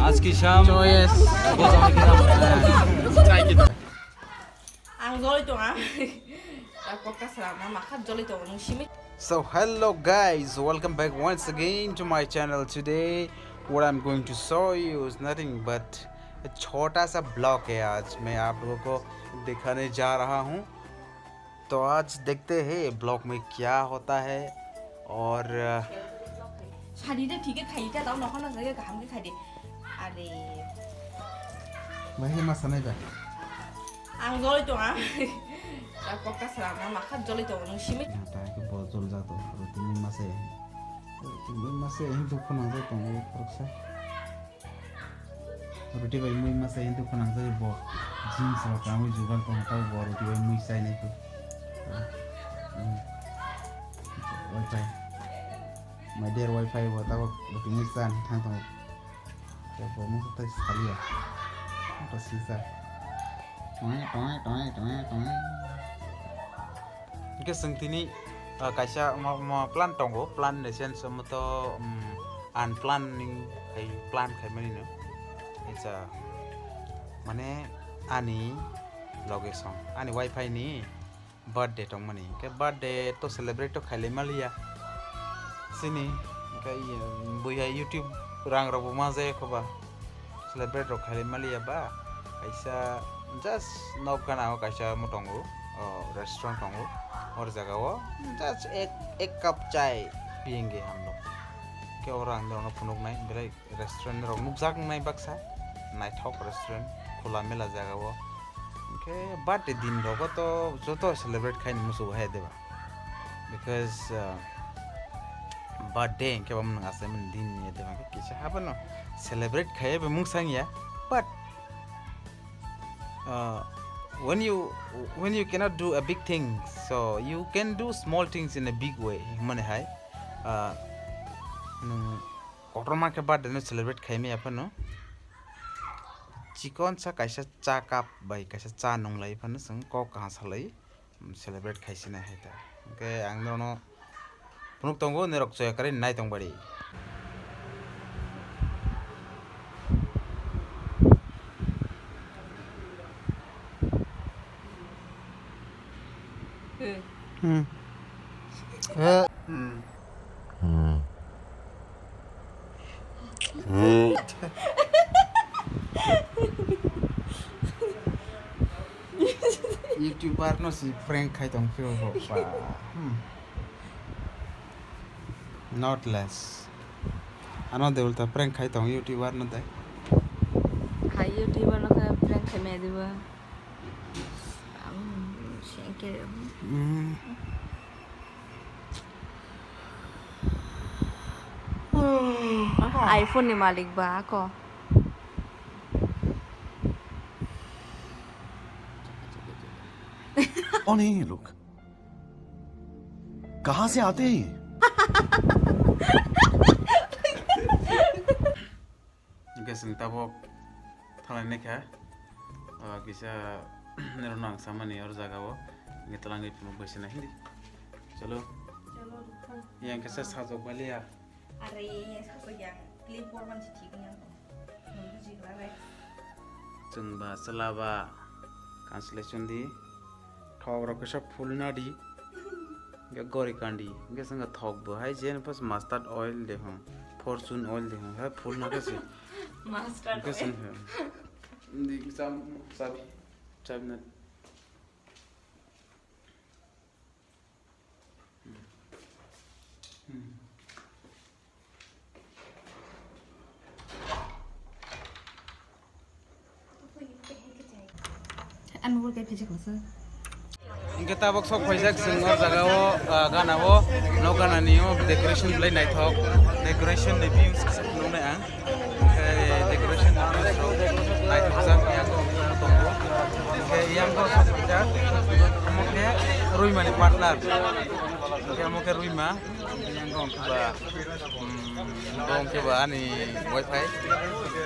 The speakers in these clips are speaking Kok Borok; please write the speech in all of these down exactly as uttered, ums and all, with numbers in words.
Aski Sham. Joyous. Gozang kita. Ang joloi tonga. Kokta sara na makha joloi tongo nung simi. So hello guys, welcome back once again to my channel. Today what I'm going to show you is nothing but a chota sa vlog hai. Aaj main aap logon ko dikhane ja raha hoon. To aaj dekhte hain vlog mein kya hota hai aur, uh, Sadi de thik hai khai ta dao, nokhon na jage kaham ke khai de. Are. Bahai ma sanai ba? Ang joloi tonga. Kokta sara na makha joloi tongo nung simi. Yang ta ke bo jol ja to, roti mui ma se. Roti mui ma se, yang dukho nang jai tongo, khoroksa. Roti bai mui ma se, yang dukho nang jai bo. Jeans rok ang jugal tongo, tao bo roti bai mui chai nai ko. Hmm. Wifi. My dear wifi bo tao roti mui chan thang tongo. Tei bo mungsa tei salia. Tei sisa. Tong, tong, tong, tong, tong. Hingke chwng tini, ah, kaisa mo, mo plan tongo, plan ni sense moto, um, unplan ni hai plan khaimani no. Kaisa, mane ani location, ani wifi ni birthday tongmani. Hingke birthday to celebrate to khailai maliya. Sini, hingke, iya, buiha YouTube rang rok bo ma jaya khoba. Celebrate rok khailai maliya ba. Kaisa just nok gana o kaisa mo tongo, o restaurant tongo. Or jaga o just ek, ek cup chai piyenge hum log. Hingke oro ang norok no phunuk nai, belai restaurant rok nukjak nai baksa. Naithok restaurant, khula mela jaga o. Hingke birthday din rogo to joto celebrate khaini muchungo hai deba. Because, uh, birthday hingke bo nwng achaimani din ni deba hingke kisa haphano celebrate khaiya bai mungsa wngya. But, uh, when you, when you cannot do a big thing, so you can do small things in a big way, hwnmani hai, uh, nwng kotorma khe birthday no celebrate khaimaya phano chikon sa kaisa cha cup bai kaisa cha nunglai phano chwng kok kaham salai. Celebrate khaisinai hai ta. Hingke ang norokno phunuk tongo, norok choya kwrwi nai tong bari. Hmm. Eh. Hmm. YouTuber no si prank khai tong phio bo ba. Hmm. Not less. Ano de ulta prank khai tong YouTuber no de. Hai YouTuber no khe prank khai me diba. Ang sengke. Hmm. iPhone ni malik ba ako. कौन है ये लोग? कहाँ से आते हैं ये? Hingke chwng tabok thanglai naikha, ah, kisa norokno ang samani or jaga o hingke twlangwi phunuk bai se nai hindi. Chalo. Chalo, dukha. Yang kisa sajok baliya. Are, sajok yang clip borman si thik ni ang. Nang buji kla bai. Chwng ba chwla ba kanslai chundi. Thok rok kisa phul nadi. Hingke gori kandi, hingke sengke thok bo hai, jen pas mustard oil de hong, fortune oil de hong, hai phul na khe se. Mustard oil. Hingke sengke. Di cham, chabi, chabi na. Hmm. Hingke tabok sok phaijak chwng o jaga o, ah, gana o, nok gana ni o decoration belai naithok, decoration ni views kisa phunuknai ang. Hingke decoration ni views rok naithokjak yang tongo. Hingke yang o sok phaijak, omo khe Rwima ni partner. Hingke omo khe Rwima, yang o wngkhe ba. Hmm, bo wngkhe bo ani wifi.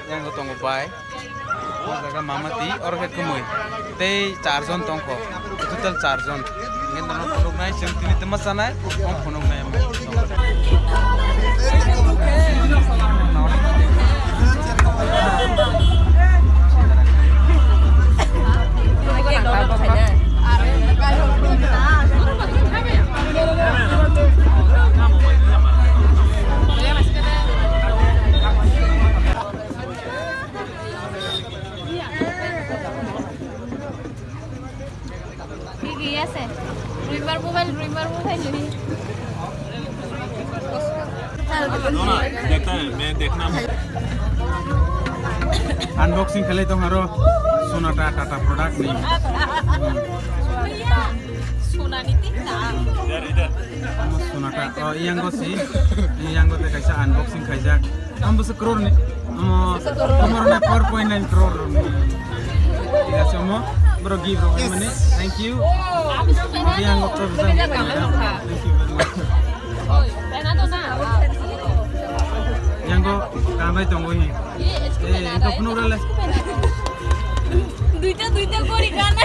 Yang tongo bai. O jaga mama ti, oro khe kwmwi. Tei char jon tongkho. Total char jon. Hingke nono phunuknai, chwng tini twma chanai, omo phunuknai omo. Hingke, hingke, hingke, hingke, hingke, hingke, hingke, hingke, hingke, hingke, hingke, hingke, Unboxing khlai tong aro Sonata Tata product ni. Sonani tinta. Sonata, oh, iyango si, iyango te kaisa unboxing khaijak. Ang bwswk crore ni, omo, omo rwna four point nine crore rwni. Thik ase, omo, bro gift rwmani, thank you. Omo yang ko bwswk, thank you very much. Yang ko kamai tongo hi. Eh, yang ko phunuk rale. Duita, duita gori gana.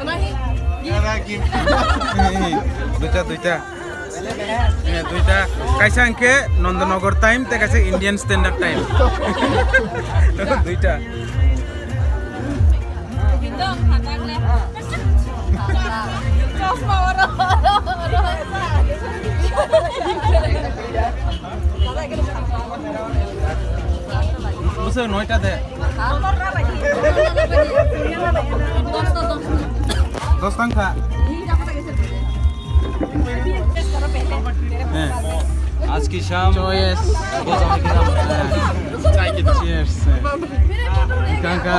Nale. Duita, duita. Eh, duita. Kaisa hwnkhe Nandanagar time, tei kaisa Indian Standard Time. Duita. Bwswk noita de. Dos tangkha. Eh. Aaj ki shaam. Choice. Cheers. Kangka.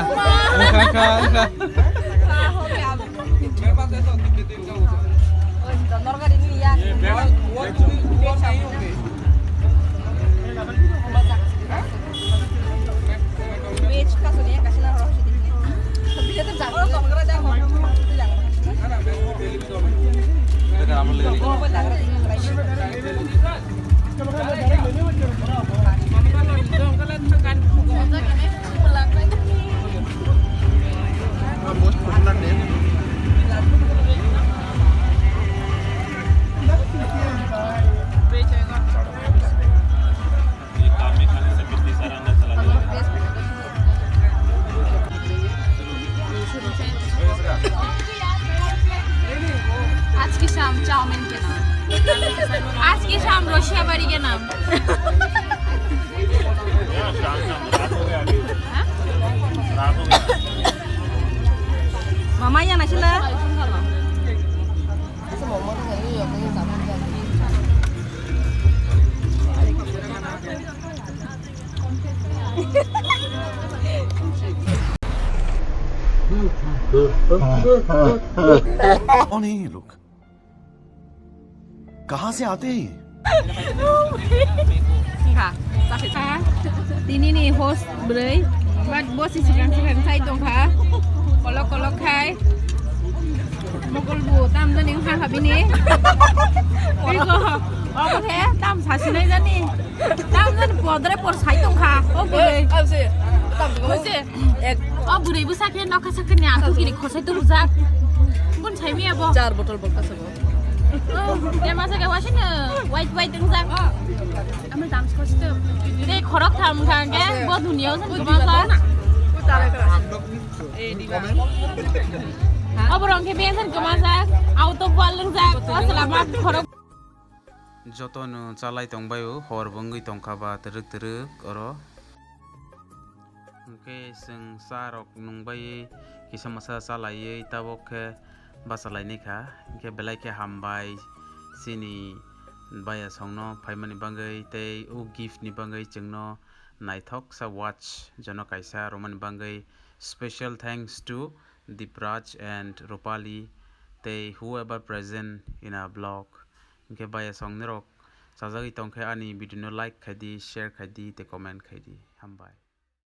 Kangka. आज की शाम चाउमीन के नाम। आज की शाम रोशिया बाड़ी के नाम। Mama yang nasi lah. कौन है ये लोग? कहाँ से आते हैं ये? Tini ni host bwrwi, but bo si sikang sikang sai tongkha, kolok kolok khai, mokol bu tam jani wngkha bini. Ego, obo khe tam sasinai jani, tam jani podre por sai tongkha, o bwrwi. Hoise, o bwrwi bwsa khe nokha sakani akhukiri khosai tubujak, bun sai miya bo. Char botol bokta sabo. Te masa ke wasin white white wngjak. Ami dance kosto. Te khorok tham kha ke bo dunia san kemajak. Oborong ke biya san kemajak. Out of world wngjak. Asla ma khorok. Joto no chalai tong bai o, hor bo wngwi tong kha ba twrwk twrwk oro. Hwnkhe chwng cha rok nung bai kisa masa cha laiwi tabok khe bacha lainai kha, hwnkhe belai khe hambai chini baya songno phaimani bagwi tei o gift ni bagwi chwngno naithok sa watch jono kaisa romani bagwi. Special thanks to Dipraj and Rupali tei whoever present in a vlog. Hwnkhe baya song nirok chajagwi tongkhe ani video no like khaidi, share khaidi tei comment khaidi. Hambai.